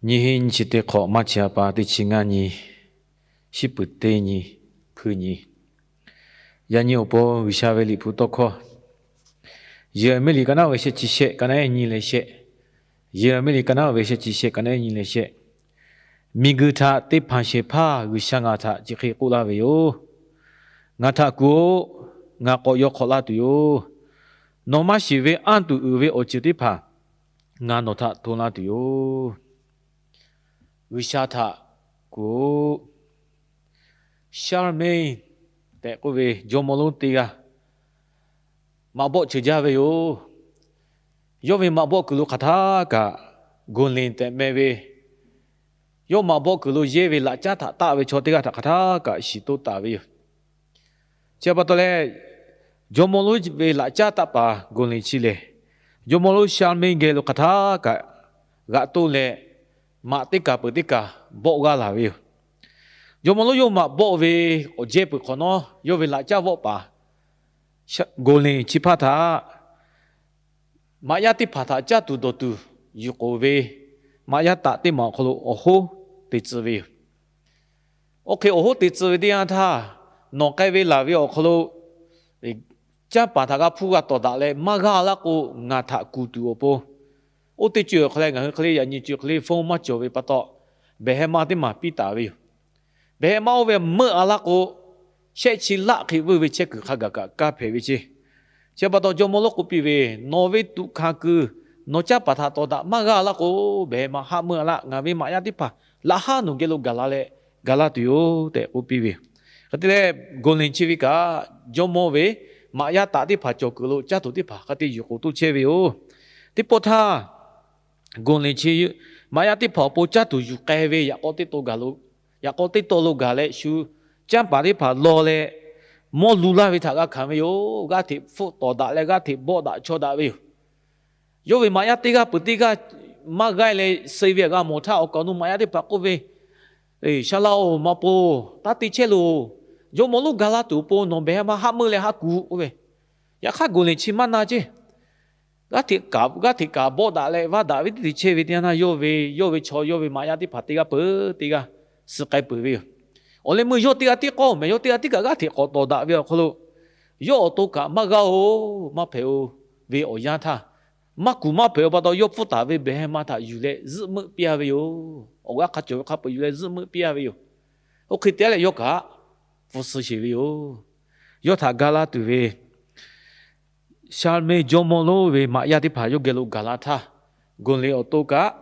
Nyiˇ hinˉ nyiˇ chi teˇ hk'awꞈ, March ha pa teˇ chi ngaˇ nyi, shiˉ puˍ teˇ nyi, hpui nyi. Yaꞈ nyi awˬ pon G'uiˬsha ve Liꞈ hpu tawˇ hkawˇ, Yeˍraˍmiˆ liꞈ ka naˉ ve shehˆ chi shehˆ, ka naˉ nyi leh shehˆ. Yeˍraˍmiˆ liꞈ ka naˉ ve shehˆ chi shehˆ, ka naˉ nyi leh shehˆ. Miˬguiˬ htaꞈ te hpanˍ shehˍ hpaˇ G'uiˬsha ngaˬ htaꞈ chi hk'e k'oˆ laˇ ve yoˬ. Ngaˬ htaꞈ kuˬ-oꞈ. Ngaˬ k'awꞈ yaw hk'awꞈ laˇ tuˬ yoˬ. Nawˬ maˇ shiˍ ve anˇ tuˬ uiˍ ve awˬ ceuˬ teˇ hpaˍ ngaˬ nawˬ htaꞈ hto laˇ tuˬ yoˬ. G'uiˬsha htaꞈ kuˬ-oꞈ. Charlemagne tehꞈ k'oˆ ve jawˇmawˇ lonˉ teˇ g'aˇ maꞈ bawˆ ceuˬ jaˇ ve yoˬ. Yawˇ ve maꞈ bawˆ kuiˬ lo hk'aˬ htaˇ kaꞈ Goˍlenˍ tehꞈ meh ve, yawˇ maꞈ bawˆ kuiˬ lo yehˇ ve laꞈ caˉ htaꞈ taˆ ve chaw teˇ g'aˇ htaꞈ hk'aˬ htaˇ kaꞈ shiˍ toˇ taˍ ve yoˬ. Chi pa taw leh, jawˇmawˇ lonˉ ve laꞈ caˉ taˆ paˍ Goˍlenˍ chi lehˬ, jawˇmawˇ lonˉ Charlemagne geh lo hk'aˬ htaˇ kaꞈ g'aꞈ toˇ leh, maꞈ teˇ kaˬ peuˬ teˇ kaˬ bawˆ g'aˇ laˬ ve yoˬ. Jawˇmawˇ lonˉ yawˇ maꞈ bawˆ ve awˬ jehˇ peuˬ hk'awꞈ nawˉ, yawˇ ve laꞈ caˉ vawˆ paˍ Goˍlenˍ chi hpaˇ htaꞈ maꞈ yaˇ teˇ hpaˍ htaꞈ caˇ tuˬ dawˬ tuˬ yuˬ k'oˍ ve, maꞈ yaˇ taꞈ teˇ maˬ awˬ hk'aw lo awˬ hoˉ te tcuh ve yoˬ. Oˇ hk'e awˬ hoˉ te tcuh ve teˇ yanˇ htaˇ, nawˬ k'ai ve laˬ ve awˬ hk'aw lo canˇ paˍ htaꞈ g'a hpuˇ g'a tawˍ daꞈ leh maˇ g'aˇ laˇ k'o, ngaˬ htaꞈ kuˬ tuˬ awˬ pon, oˇ teˇ co awˬ hk'aw leh ngaˬ hui hk'e le yaꞈ nyi co hk'e le phone maˇ cawˬ ve pa taw, behˬ heh ma teˇ maˬ piˇ taˍ ve yoˬ. Behˬ heh ma oˇ ve meuˆ a laˇ k'o, shehˆ chi laˆ hk'e veuˇ ve chehˇ kuiˬ hk'a gaˬ kaꞈ kaˇ hpehꞈ ve ceˇ. Chi pa taw jawˇmawˇ lonˉ k'oˆ piˇ ve, nawˬ ve tuꞈ hkanˍ kuiˬ nawˬ canˇ paˍ htaꞈ tawˍ daꞈ maˇ g'aˇ laˇ k'o, behˬ heh ma haˆ meuˆ a laˇ, ngaˬ ve maꞈ yaˇ teˇ hpaˍ laꞈ haˉ nawˬ geh lo gaˬ la leh gaˬ la tuˬ yoˬ tehꞈ k'oˆ piˇ ve yoˬ. Hk'e te leh, Goˍlenˍ chi ve kaꞈ jawˇmawˇ ve maꞈ yaˇ taꞈ teˇ hpaˍ cawˬ kuiˬ lo caˇ tuˬ teˇ hpaˍ hk'a te yuˬ k'oˍ toˇ chehˇ ve yoˬ. Teˇ pawˆ htaˇ, Goˍlenˍ chi maꞈ yaˇ teˇ hpaˍ awˬ pon caˇ tuˬ yuˬ k'ai ve yaꞈ k'aw teˇ taw gaˬ lo, yaꞈ k'aw teˇ taw lo gaˬ leh shu canˇ paˍ teˇ hpaˍ law leh mawˇ lu laˇ ve htaꞈ g'a hkanˍ ve yoˬ. G'aˇ hteꞈ hpfuhˆ tawˍ daꞈ leh g'aˇ hteꞈ bawˆ daꞈ chaw daꞈ ve yoˬ. Yawˇ ve maꞈ yaˇ teˇ g'aˇ peuˬ teˇ g'aˇ maˇ g'aˇ leh suh ve g'a mawˬ htaˇ, awˬ kaˍ awˬ nu maꞈ yaˇ teˇ hpaˍ k'oˆ ve, Shaˍ laꞈ-oˬ, maꞈ poˍ, taˇ te chehˇ loˬ. Jawˇmawˇ lonˉ gaˬ la tuˬ awˬ pon nawˬ behˬ heh ma haˆ meuˆ leh haˆ kuˬ-oˬ k'oˆ ve. Yaꞈ hk'aˇ Goˍlenˍ chi maˇ na ceˇ. G'aˇ hteꞈ kaꞈ, g'aˇ hteꞈ kaꞈ bawˆ daꞈ leh vaˇ daꞈ ve teˇ ceuˬ chehˇ ve teˇ yanˇ htaˇ, yawˇ ve, yawˇ ve chaw, yawˇ ve maꞈ yaˇ teˇ hpaˍ teˇ g'aˇ peuˬ teˇ g'aˇ suh k'ai peuˬ ve yoˬ. Awˬ leh meuˇ yawˇ teˇ g'aˇ tiˉ k'awˇ mehˍ, yawˇ teˇ g'aˇ tiˉ kaꞈ g'aˇ hteꞈ k'awꞈ tawˍ daꞈ ve awˬ hk'aw lo, yawˇ awˬ to kaꞈ maˇ g'aˇ-oˬ, maˇ hpehꞈ-oˬ ve awˬ yanˇ htaˇ, maˇ kuˬ maˇ hpehꞈ-oˬ pa taw, yawˇ hpfuhˇ taˍ ve behˬ heh ma htaꞈ yuˬ leh zuhˆ meuˆ piˇ-a ve yoˬ. Awˬ g'aˇ hk'a cawˬ ve hk'a peu-eˬ yuˬ leh zuhˆ meuˆ piˇ-a ve yoˬ. Oˇ hk'e te leh yawˇ kaꞈ hpu suh sheˍ ve yoˬ. Yawˇ htaꞈ ga laˇ tuˬ ve Charlemagne jawˇmawˇ lonˉ ve maꞈ yaˇ teˇ hpaˍ yawˇ geh lo gaˬ la htaˇ, Goˍlenˍ awˬ to kaꞈ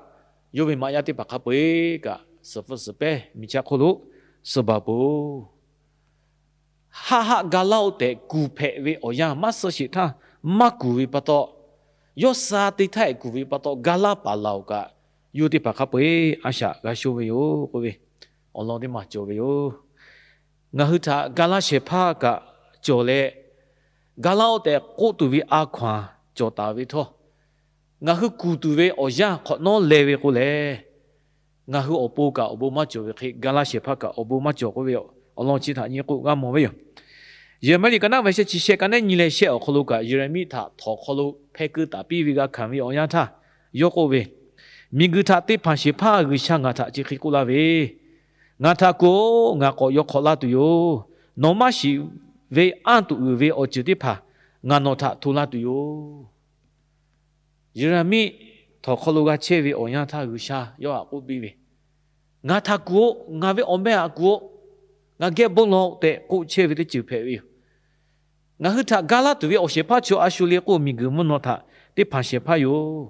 yawˇ ve maꞈ yaˇ teˇ hpaˍ hk'a peu-eˬ kaꞈ suhˍ hpfuhˇ suhˍ pehˇ miˬ chaˇ hk'oˆ lo suh baˬ peuˬ. Haˆ haˆ ga laˇ-oˆ tehꞈ kuˬ hpehꞈ ve awˬ yanˇ maˇ suh sheˍ htaˇ, maˇ kuˬ ve pa taw, yawˇ sha te htaˇ ehˍ kuˬ ve pa taw ga laˇ paˍ laˬ-oˬ kaꞈ, yawˇ teˇ hpaˍ hk'a peu-eˬ a shaꞈ g'a shonˇ ve yoˬ k'oˆ ve awˬ lawn teˇ maˬ cawˬ ve yoˬ. Ngaˬ hui htaꞈ ga laˇ shehˍ hpaˇ kaꞈ cawˬ leh, ga laˇ-oˆ tehꞈ k'oˆ tuˬ ve a hkaw-anˬ cawˬ taˍ ve htawˇ, ngaˬ hui kuˬ tuˬ ve awˬ yanˇ hk'awꞈ nawˉ leh ve k'o lehˬ, ngaˬ hui awˬ pon kaꞈ awˬ bon maˇ cawˬ ve hk'e, ga laˇ shehˍ hpaˇ kaꞈ awˬ bon maˇ cawˬ k'oˆ ve awˬ lawn chi htaꞈ nyi k'o g'a mawˬ ve yoˬ. Yeˍraˍmiˆ liꞈ ka naˉ ve shehˆ chi shehˆ, ka naˉ nyi leh shehˆ awˬ hk'aw lo kaꞈ, Yeˍraˍmiˆ htaꞈ htawnˍ hk'aw lo hpeh keu taˍ piˇ ve g'a hkanˍ ve awˬ yanˇ htaˇ, yawˇ k'oˆ ve, Miˬguiˬ htaꞈ te hpanˍ shehˍ hpaˇ G'uiˬsha ngaˬ htaꞈ chi hk'e k'oˆ laˇ ve, Ngaˬ htaꞈ kuˬ-oꞈ. Ngaˬ k'awꞈ yaw hk'awꞈ laˇ tuˬ yoˬ. Nawˬ maˇ shiˍ ve anˇ tuˬ uiˍ ve awˬ ceuˬ teˇ hpaˍ ngaˬ nawˬ htaꞈ hto laˇ tuˬ yoˬ. Yeˍraˍmiˆ htawnˍ hk'aw lo g'a chehˇ ve awˬ yanˇ htaˇ G'uiˬsha yawˇ htaꞈ k'oˆ piˇ ve, Ngaˬ htaꞈ kuˬ-oꞈ. Ngaˬ ve awˬ meh htaꞈ kuˬ-oꞈ. Ngaˬ geh bon lawˬ-oꞈ tehꞈ k'oˆ chehˇ ve teˇ ceuˬ hpehꞈ ve yoˬ. Ngaˬ hui htaꞈ ga laˇ tuˬ ve awˬ shehˍ hpaˇ chaw a shu le k'o, miˬguiˬ mvuhˇ naw htaꞈ teˇ hpanˍ shehˍ hpaˇ yoˬ.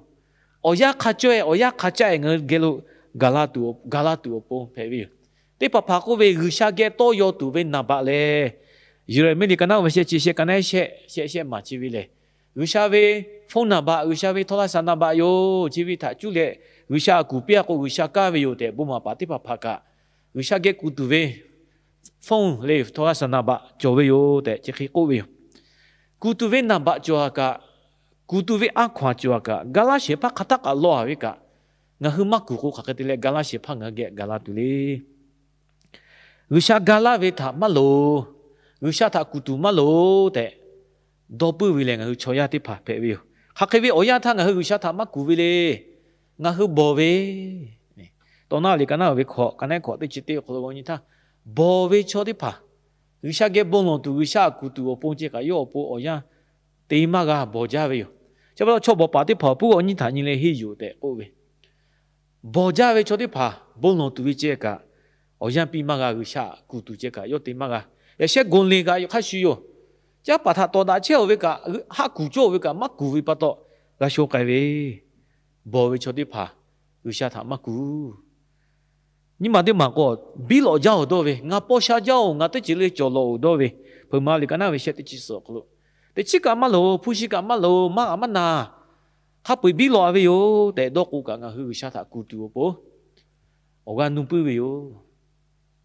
Awˬ yanˇ hk'a cawehˇ, awˬ yanˇ hk'a caˆ-e ngaˬ hui geh lo ga laˇ tuˬ, ga laˇ tuˬ awˬ pon hpehꞈ ve yoˬ. Teˇ hpaˍ hpaˍ k'oˆ ve, G'uiˬsha geh tawˇ yaw tuˬ ve naˍ baꞈ lehˬ, Yeˍraˍmiˆ liꞈ ka naˉ ve shehˆ chi shehˆ, ka naˉ shehˆ shehˆ shehˆ maˬ chi ve lehˬ, G'uiˬsha ve phone naˍ baꞈ, G'uiˬsha ve htawˇ laˇ shaˍ naˍ baꞈ yoˬ. Chi ve htaꞈ cuˇ leh G'uiˬsha a kuˬ piˇ-a k'o, G'uiˬsha kaˇ ve yoˬ tehꞈ, bon maˍ paˍ teˇ hpaˍ hpaˍ kaꞈ G'uiˬsha geh kuˬ tuˬ ve phone le htawˇ laˇ shaˍ naˍ baꞈ cawˬ ve yoˬ tehꞈ chi hk'e k'oˆ ve yoˬ. Kuˬ tuˬ ve naˍ baꞈ cawˬ-a kaꞈ, kuˬ tuˬ ve a hkaw-anˬ cawˬ-a kaꞈ, ga laˇ shehˍ hpaˇ hk'a htaˇ kaꞈ lawˇ-a ve kaꞈ, ngaˬ hui maˇ kuˬ k'o, hk'aˬ hk'e te leh ga laˇ shehˍ hpaˇ ngaˬ hui geh ga laˇ tuˬ le. G'uiˬsha ga laˇ ve htaꞈ maˇ loˍ, G'uiˬsha htaꞈ kuˬ tuˬ maˇ loˍ tehꞈ dawˇ puiˉ ve lehˬ, ngaˬ hui chaw yaˇ teˇ hpaˍ hpehꞈ ve yoˬ. Hk'aˬ hk'e ve awˬ yanˇ htaˇ ngaˬ hui G'uiˬsha htaꞈ maˇ kuˬ ve le. Ngaˬ hui bawˬ ve, Tawˇ naˉ liꞈ ka naˉ ve hkawꞈ, ka naˉ hkawꞈ teˇ chi teˇ awˬ hk'aw lo nyi htaˇ, bawˬ ve chaw teˇ hpaˍ G'uiˬsha geh bon lawˬ tuˬ, G'uiˬsha htaꞈ kuˬ tuˬ awˬ pon ceh kaꞈ yawˇ awˬ pon awˬ yanˇ te maˇ g'a bawˬ jaˇ ve yoˬ. Chi pa taw chaw bawˬ paˍ teˇ hpaˍ awˬ puˉ awˬ nyi htaꞈ nyi leh henˇ yuˬ tehꞈ k'oˆ ve, bawˬ jaˇ ve chaw teˇ hpaˍ bon lawˬ tuˬ ve ceh kaꞈ awˬ yanˇ piˇ maˇ g'a, G'uiˬsha htaꞈ kuˬ tuˬ ceh kaꞈ yawˇ te maˇ g'a. Yaꞈ sheh gonˍ leˬ kaꞈ yawˇ hk'a shuˍ yoˬ. Caˉ paˍ htaꞈ tawˍ daꞈ chehˇ-oˬ ve kaꞈ, haˆ kuˬ cawˇ-oˬ ve kaꞈ maˇ kuˬ ve pa taw, g'a sho k'ai ve, bawˬ ve chaw teˇ hpaˍ G'uiˬsha htaꞈ maˇ kuˬ. Nyi ma teˇ maˬ k'o, biˇ lawꞈ jaˇ-oˬ dawˇ ve, ngaˬ paw sha jaˇ-oˬ, ngaˬ teˇ ceuˬ le cawˬ lawꞈ-oˬ dawˇ ve, hpeuꞈ ma liꞈ ka naˉ ve shehˆ teˇ chi suhˍ awˬ hk'aw lo, teˇ chiˉ kaꞈ maˇ loˍ, hpu shi kaꞈ maˇ loˍ, maˇ g'a maˇ na, hk'a peu-eˬ biˇ lawꞈ-a ve yoˬ tehꞈ dawˇ k'o kaꞈ, ngaˬ hui G'uiˬsha htaꞈ kuˬ tuˬ awˬ pon awˬ g'aˇ nuˇ puiˉ ve yoˬ.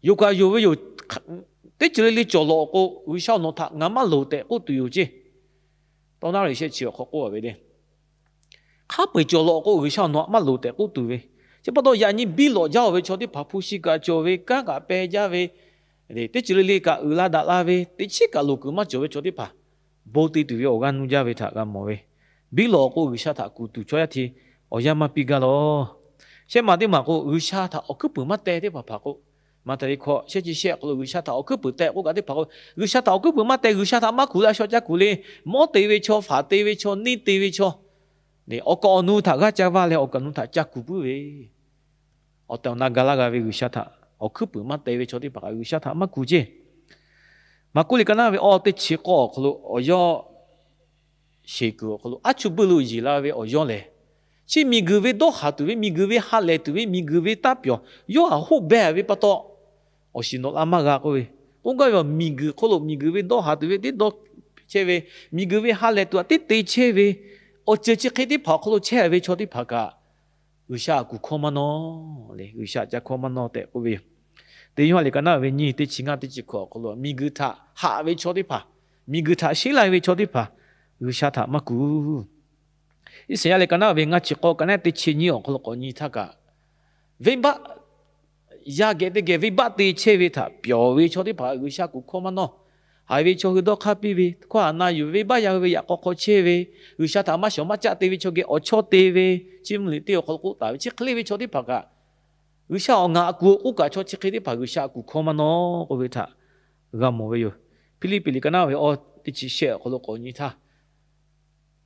Yawˇ kaꞈ yonˍ ve yoˬ. Teˇ ceuˬ le le cawˬ lawꞈ k'o, G'uiˬsha nawˬ htaꞈ ngaˬ maˇ loˍ tehꞈ k'oˆ tuˬ yoˬ ceˇ. Tawˇ naˉ ve shehˆ chi awˬ hk'aw k'oˆ-a ve le, hk'a peu-eˬ cawˬ lawꞈ k'o, G'uiˬsha nawˬ htaꞈ maˇ loˍ tehꞈ k'oˆ tuˬ ve. Chi pa taw yaꞈ nyi biˇ lawꞈ jaˇ-oˬ ve chaw teˇ hpaˍ, hpu shi kaꞈ cawˬ ve, kanˉ kaꞈ peh jaˇ ve, teˇ ceuˬ le le kaꞈ uiˍ la daꞈ la ve, teˇ chiˉ kaꞈ loˍ kuiˬ maˇ cawˬ ve chaw teˇ hpaˍ, bon te tuˬ ve awˬ g'aˇ nuˇ jaˇ ve htaꞈ g'a mawˬ ve. Biˇ lawꞈ k'o, G'uiˬsha htaꞈ kuˬ tuˬ chaw yaˇ hti awˬ yanˇ maˇ piˇ gaˇ lawˬ. Shehˆ maˬ teˇ maˬ k'o, G'uiˬsha htaꞈ awˬ hkuiˉ puiˍ maˇ teh teˇ hpaˍ hpaˍ k'o, Maꞈhtehˍ liꞈ hkawꞈ shehˆ chi shehˆ awˬ hk'aw lo G'uiˬsha htaꞈ awˬ hkuiˉ puiˍ teh k'oˆ kaꞈ teˇ hpaˍ k'o, G'uiˬsha htaꞈ awˬ hkuiˉ puiˍ maˇ teh, G'uiˬsha htaꞈ maˇ kuˬ leh a shaw ca kuˬ le, mawˉ te ve chaw, faˍ te ve chaw, neˇ te ve chaw, awˬ kaˍ awˬ nu htaꞈ g'aˇ ca vaˇ leh awˬ kaˍ awˬ nu htaꞈ ca kuˬ puiˉ ve, awˬ tehˬ awˬ na ga laˇ g'a ve G'uiˬsha htaꞈ awˬ hkuiˉ puiˍ maˇ teh ve chaw teˇ hpaˍ kaꞈ G'uiˬsha htaꞈ maˇ kuˬ ceˇ. Maˍkuˆ liꞈ ka naˉ ve awˇ teˇ chi k'awˇ awˬ hk'aw lo awˬ yawˇ sheˍ kuiˬ awˬ hk'aw lo aˉ chuˇ buiˇ lo yeˬ la ve awˬ yawˇ lehˬ, chi miˬguiˬ ve dawˇ haˍ tuˬ ve, miˬguiˬ ve ha lehˬ tuˬ ve, miˬguiˬ ve taˇ pyawˬ yawˇ htaꞈ hoˆ beh ve pa taw, awˬ shiˍ nawꞈ la maˇ g'a k'oˆ ve. K'oˆ gaˇ ve, miˬguiˬ hk'oˆ lo miˬguiˬ ve dawˇ haˍ tuˬ ve teˇ dawˇ chehˇ ve, miˬguiˬ ve ha lehˬ tuˬ htaꞈ teˇ te chehˇ ve, awˬ ceuˬ chi hk'e teˇ hpaˍ awˬ hk'aw lo chehˇ ve chaw teˇ hpaˍ kaꞈ, G'uiˬsha htaꞈ kuˬ hkawˇ maˇ nawˇ le, G'uiˬsha htaꞈ ca hkawˇ maˇ nawˇ tehꞈ k'oˆ ve yoˬ. Teˇ Yoˇhanˬ liꞈ ka naˉ ve nyiˇ teˇ chi ngaˇ teˇ chi hkawꞈ awˬ hk'aw lo, miˬguiˬ htaꞈ haꞈ ve chaw teˇ hpaˍ, miˬguiˬ htaꞈ sheˉ lai ve chaw teˇ hpaˍ, G'uiˬsha htaꞈ maˇ kuˬ. Iˉsaˍyaˆ liꞈ ka naˉ ve ngaˇ chi k'awˇ ka naˉ teˇ chi nyiˇ awˬ hk'aw lo k'awꞈ nyi htaˇ kaꞈ, venˇbaˆ yaˇ geh teˇ geh venˇbaˆ te chehˇ ve htaꞈ pyawˬ ve chaw teˇ hpaˍ G'uiˬsha kuˬ hkawˇ maˇ nawˇ. Haiˬ ve chaw hui dawˇ hk'aˇ piˇ ve, hkawˇ haꞈ na yuˬ ve, venˇbaˆ yaˇ hui ve yaꞈ k'aw hk'aw chehˇ ve, G'uiˬsha htaꞈ maˇ shawˍ maˇ caˆ te ve chaw geh awˬ chawˇ te ve, chiˇ mvuh liꞈ teˇ awˬ hk'aw lo k'oˆ taˍ ve chi hk'e le ve chaw teˇ hpaˍ kaꞈ, G'uiˬsha awˬ ngaˬ htaꞈ kuˬ-oˬ k'oˆ kaꞈ, chaw chi hk'e teˇ hpaˍ G'uiˬsha htaꞈ kuˬ hkawˇ maˇ nawˇ k'oˆ ve htaꞈ g'a mawˬ ve yoˬ. Hpiˇliˇpiˆ liꞈ ka naˉ ve awˇ teˇ chi shehˆ awˬ hk'aw lo k'awꞈ nyi htaˇ,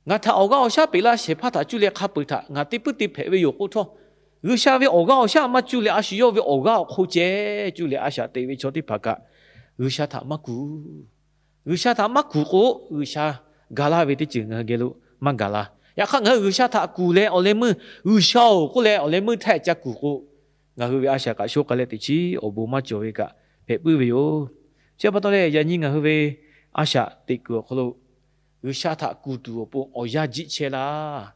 Ngaˬ htaꞈ awˬ g'aˇ awˬ shaˉ peꞈ laˇ shehˍ hpaˇ htaꞈ cuˇ leh hk'a peu-eˬ htaꞈ ngaˬ te puiˉ te hpehꞈ ve yoˬ k'oˆ htawˇ, G'uiˬsha ve awˬ g'aˇ awˬ shaˉ maˇ cuˇ leh a shu yawˇ ve awˬ g'aˇ awˬ hk'oˆ ceh cuˇ leh a shaꞈ teꞈ ve chaw teˇ hpaˍ kaꞈ, G'uiˬsha htaꞈ maˇ kuˬ. G'uiˬsha htaꞈ maˇ kuˬ k'o, G'uiˬsha ga laˇ ve teˇ ceuˬ ngaˬ hui geh lo maˇ gaˬ la. Yaꞈ hk'aˇ ngaˬ hui G'uiˬsha htaꞈ kuˬ leh awˬ leh meuˇ, G'uiˬsha-oˬ k'oˆ leh awˬ leh meuˇ htaˇ ca kuˬ k'o, ngaˬ hui ve a shaꞈ kaꞈ sho k'ai leh teꞈ chiˉ awˬ bon maˇ cawˬ ve kaꞈ hpehꞈ puiˉ ve yoˬ. Chi pa taw leh, yaꞈ nyi ngaˬ hui ve a shaꞈ teꞈ kuiˬ awˬ hk'aw lo G'uiˬsha htaꞈ kuˬ tuˬ awˬ pon awˬ yanˇ jiˆ chehˇ laˇ.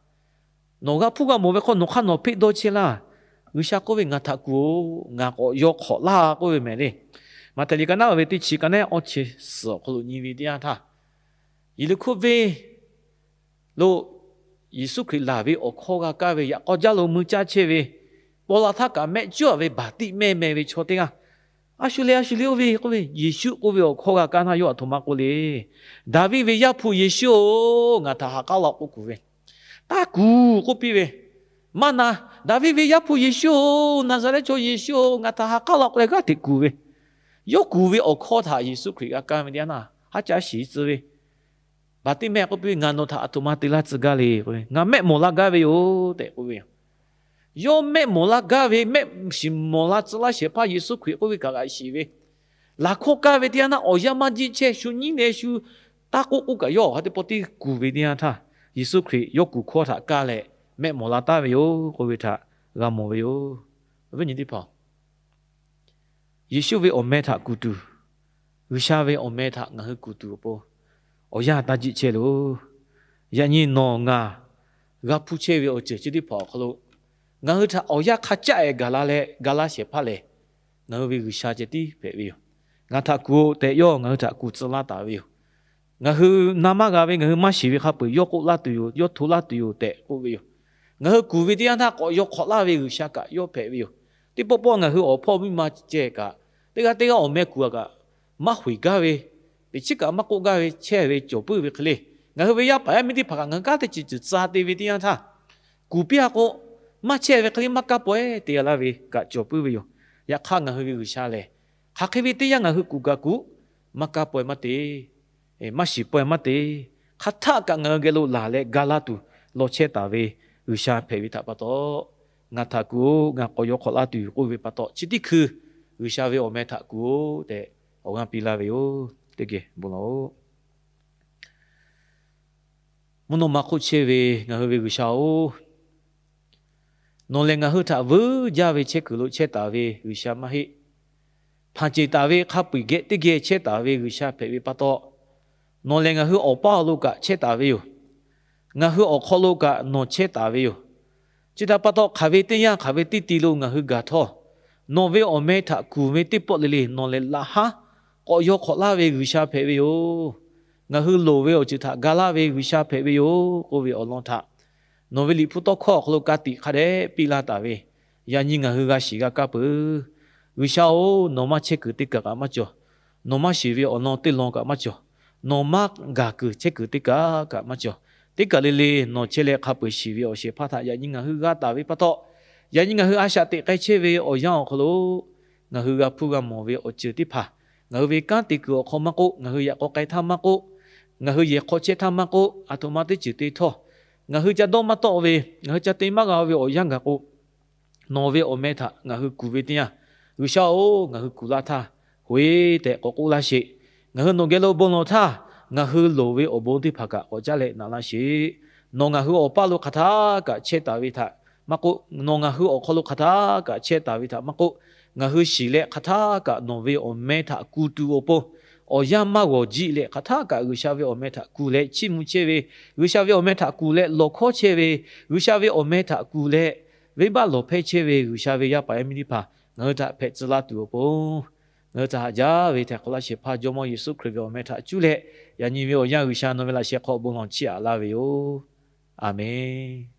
Nawˬ g'a hpuˇ g'a mawˬ ve hk'aw nawˬ hk'aˇ nawˬ hpeˆ dawˇ chehˇ laˇ. G'uiˬsha k'oˆ ve, Ngaˬ htaꞈ kuˬ-oˬ, ngaˬ k'awꞈ yaw hk'awꞈ laˇ k'oˆ ve mehˍ le. Maꞈhtehˍ liꞈ ka naˉ ve teˇ chi ka naˉ awˇ chi suhˍ awˬ hk'aw lo nyi ve teˇ yanˇ htaˇ, Yeˍriˆhkoˇ venˇ lo Yeˍsuˆ Hkriꞈ laˬ ve awˬ hkawˇ g'a kaˇ ve yaꞈ k'aw jaˇ lo mui caˇ chehˇ ve, paw la htaˇ kaꞈ mehˆ cuˉ-a ve Baˍtiˆmehˇ meh ve chaw teˇ g'aˇ, A shu le, a shu le, oˇ ve k'oˆ ve, Yeˍsuˆ k'oˆ ve awˬ hkawˇ g'a kaˇ htaˇ yawˇ aˬ htoꞈ ma k'oˆ le. Daˍviˆ ve Yaˇ hpu Yeˍsuˆ-oˬ, ngaˬ htaꞈ ha k'aˉ laˇ-oˆ k'oˆ kuˬ ve. Taˇ kuˬ k'oˆ piˇ ve. Maˇ na, Daˍviˆ ve Yaˇ hpu Yeˍsuˆ-oˬ, Naˍzaˍrehˆ chaw Yeˍsuˆ-oˬ, ngaˬ htaꞈ ha k'aˉ laˇ k'oˆ leh g'aˇ hteꞈ kuˬ ve. Yawˇ kuˬ ve awˬ hkawˇ htaꞈ Yeˍsuˆ Hkriꞈ g'a kaˇ ve teˇ yanˇ htaˇ, haˉ caˇ shiˍ tcuh ve, Baˍtiˆmehˇ k'oˆ piˇ ve, Ngaˬ nawˬ htaꞈ aˬ htoꞈ ma te laˇ tcuh gaˇ le k'o, Ngaˬ mehˆ mawˬ laˇ gaˇ ve yoˬ tehꞈ k'oˆ ve yoˬ. Yawˇ mehˆ mawˬ laˇ gaˇ ve, mehˆ shiˍ mawˬ la tcuh laˇ shehˍ hpaˇ Yeˍsuˆ Hkriꞈ k'oˆ ve kaꞈ g'a shiˍ ve, laˬ hkawˇ kaˇ ve teˇ yanˇ htaˇ awˬ yanˇ maˇ jiˆ chehˇ, shu nyiˉ leh shu taˇ k'oˆ k'oˆ kaꞈ yawˇ awˬ ha teˇ pawˆ teˇ kuˬ ve teˇ yanˇ htaˇ, Yeˍsuˆ Hkriꞈ yawˇ kuˬ hkawˇ htaꞈ kaˇ leh mehˆ mawˬ la taˍ ve yoˬ k'oˆ ve htaꞈ g'a mawˬ ve yoˬ. Awˬ viˉ nyi teˇ hpaˍ-oˬ, Yeˍsuˆ ve awˬ meh htaꞈ kuˬ tuˬ, G'uiˬsha ve awˬ meh htaꞈ ngaˬ hui kuˬ tuˬ awˬ pon awˬ yanˇ taˇ jiˆ chehˇ loˬ. Yaꞈ nyi nawˬ ngaˬ g'a hpuˇ chehˇ ve awˬ ceuˬ chi teˇ hpaˍ awˬ hk'aw lo ngaˬ hui htaꞈ awˬ yanˇ hk'a caˆ-ehˍ gaˬ la leh ga laˇ shehˍ hpaˇ lehˬ, ngaˬ hui ve G'uiˬsha ceh tiˉ hpehꞈ ve yoˬ. Ngaˬ htaꞈ kuˬ-oꞈ tehꞈ yawˇ ngaˬ hui htaꞈ kuˬ tcuh laˇ taˍ ve yoˬ. Ngaˬ hui na maˇ g'a ve, ngaˬ hui maˇ shiˍ ve hk'a peu-eˬ yawˇ k'oˆ laˇ tuˬ yoˬ, yawˇ hto laˇ tuˬ yoˬ tehꞈ k'oˆ ve yoˬ. Ngaˬ hui kuˬ ve teˇ yanˇ htaˇ k'awꞈ yaw hk'awꞈ laˇ ve G'uiˬsha kaꞈ yawˇ hpehꞈ ve yoˬ. Teˇ pawˆ pawˆ ngaˬ hui awˬ hpawˇ miˇ ma ceh kaꞈ, teˇ g'aˇ teˇ g'aˇ awˬ meh kuˬ-a kaꞈ, maˇ huiˍ gaˇ ve, teꞈ chiˉ kaꞈ maˇ k'oˆ gaˇ ve chehˇ ve cawˬ puiˉ ve hk'e le, ngaˬ hui ve yaˇ paˍ yaˇ miˇ teˇ hpaˍ kaꞈ ngaˬ hui kanˉ teˇ ceuˬ ceuˬ tcuh te ve teˇ yanˇ htaˇ, kuˬ piˇ-a k'o, Maˇ chehˇ ve hk'e le maˇ kaˇ pawehˇ te g'a laˇ ve kaꞈ cawˬ puiˉ ve yoˬ. Yaꞈ hk'aˇ ngaˬ hui ve G'uiˬsha lehˬ, hk'aˬ hk'e ve teˇ yanˇ ngaˬ hui kuˬ kaꞈ kuˬ, maˇ kaˇ pawehˇ maˇ te, maˇ shiˍ pawehˇ maˇ te, hk'aˬ htaˆ kaꞈ ngaˬ hui geh lo laˬ leh ga laˇ tuˬ law chehˇ taˍ ve G'uiˬsha hpehꞈ ve htaꞈ pa taw, ngaˬ htaꞈ kuˬ-oˬ, ngaˬ k'awꞈ yaw hk'awꞈ laˇ tuˬ yoˬ k'oˆ ve pa taw, chi teˇ hkui G'uiˬsha ve awˬ meh htaꞈ kuˬ-oˬ tehꞈ awˬ g'aˇ piˇ laˇ ve yoˬ. Teˇ geh bon lawˬ-oˬ. Mvuhˇ naw ma hk'oˆ chehˇ ve ngaˬ hui ve G'uiˬsha-oˬ, nawˬ lehˬ ngaˬ hui htaꞈ vuiˇ jaˇ ve chehˇ kuiˬ lo chehˇ taˍ ve G'uiˬsha maˇ heˆ. Hpanˍ ceˬ taˍ ve hk'a peu-eˬ geh teˇ geh chehˇ taˍ ve G'uiˬsha hpehꞈ ve pa taw, nawˬ lehˬ ngaˬ hui awˬ paˇ awˬ lo kaꞈ chehˇ taˍ ve yoˬ. Ngaˬ hui awˬ hk'aw lo kaꞈ nawˬ chehˇ taˍ ve yoˬ. Chi htaꞈ pa taw, hk'aˬ ve teˇ yanˇ hk'aˬ ve teˇ ti lo ngaˬ hui gaˬ htawˇ, nawˬ ve awˬ meh htaꞈ kuˬ ve teˇ pawˆ le le nawˬ lehˬ laꞈ haˉ k'awꞈ yaw hk'awꞈ laˇ ve G'uiˬsha hpehꞈ ve yoˬ. Ngaˬ hui loˍ ve awˬ ceuˬ htaꞈ ga laˇ ve G'uiˬsha hpehꞈ ve yoˬ k'oˆ ve awˬ lawn htaꞈ nawˬ ve Liꞈ hpu tawˇ hkawˇ awˬ hk'aw lo ka tiꞈ hk'a dehꞈ piˇ laˇ taˍ ve, yaꞈ nyi ngaˬ hui g'a shiˍ g'a kaˇ peuˬ. G'uiˬsha-oˬ, nawˬ maˇ chehˇ kuiˬ teˇ kaˬ kaꞈ maˇ cawˬ. Nawˬ maˇ shiˍ ve awˬ lawn teˇ lawn kaꞈ maˇ cawˬ. Nawˬ maˇ gaˬ kuiˬ chehˇ kuiˬ teˇ kaˬ kaꞈ maˇ cawˬ. Teˇ kaˬ le le nawˬ chehˇ leh hk'a peu-eˬ shiˍ ve awˬ shehˍ hpaˇ htaꞈ yaꞈ nyi ngaˬ hui g'a taˍ ve pa taw, yaꞈ nyi ngaˬ hui a shaꞈ teꞈ k'ai chehˇ ve awˬ yanˇ awˬ hk'aw lo ngaˬ hui g'a hpuˇ g'a mawˬ ve awˬ ceuˬ teˇ hpaˍ, ngaˬ hui ve kanˉ te kuiˬ awˬ hk'aw maˇ k'oˆ, ngaˬ hui yaꞈ k'aw k'ai htaˇ maˇ k'oˆ, ngaˬ hui yehˬ hk'aw chehˇ htaˇ maˇ k'oˆ, aˬ htoꞈ ma teˇ ceuˬ te htawˇ, ngaˬ hui ca dawˇ maˇ tawˆ ve, ngaˬ hui ca te maˇ g'a ve awˬ yanˇ gaˬ k'o, nawˬ ve awˬ meh htaꞈ ngaˬ hui kuˬ ve teˇ yanˇ, G'uiˬsha-oˬ, ngaˬ hui kuˬ laˇ htaˇ, hoꞈ-e tehꞈ k'awꞈ k'oˆ laˇ sheˍ. Ngaˬ hui nawˬ geh lo bon lawˬ htaˇ, ngaˬ hui loˍ ve awˬ bon teˇ hpaˍ kaꞈ k'awꞈ caˉ leh naꞈ laˇ sheˍ. Nawˬ ngaˬ hui awˬ paˇ lo hk'aˬ htaˇ kaꞈ chehˇ taˍ ve htaꞈ maˇ k'oˆ, nawˬ ngaˬ hui awˬ hk'aw lo hk'aˬ htaˇ kaꞈ chehˇ taˍ ve htaꞈ maˇ k'oˆ, ngaˬ hui shiˍ leh hk'aˬ htaˇ kaꞈ nawˬ ve awˬ meh htaꞈ kuˬ tuˬ awˬ pon, awˬ yanˇ maˇ g'awˬ jiˆ leh hk'aˬ htaˇ kaꞈ G'uiˬsha ve awˬ meh htaꞈ kuˬ leh chiˇ mvuh chehˇ ve, G'uiˬsha ve awˬ meh htaꞈ kuˬ leh lawˬ hkawˉ chehˇ ve, G'uiˬsha ve awˬ meh htaꞈ kuˬ leh venˇbaˆ lawˬ hpehˇ chehˇ ve G'uiˬsha ve yaˇ paˍ yaˇ miˇ teˇ hpaˍ ngaˬ hui htaꞈ hpehꞈ tcuh laˇ tuˬ awˬ pon, ngaˬ hui htaꞈ haꞈ jaˇ ve htaiˍ hk'awꞈ laˇ shehˍ hpaˇ Jawˇmawˇ Yeˍsuˆ Hkriꞈ ve awˬ meh htaꞈ cuˇ leh, yaꞈ nyi ve awˬ yanˇ G'uiˬsha nawˬ ve laꞈ sheh hk'aw bon lawˬ chiˇ aꞈ laˇ ve yoˬ. Aˬmenˍ.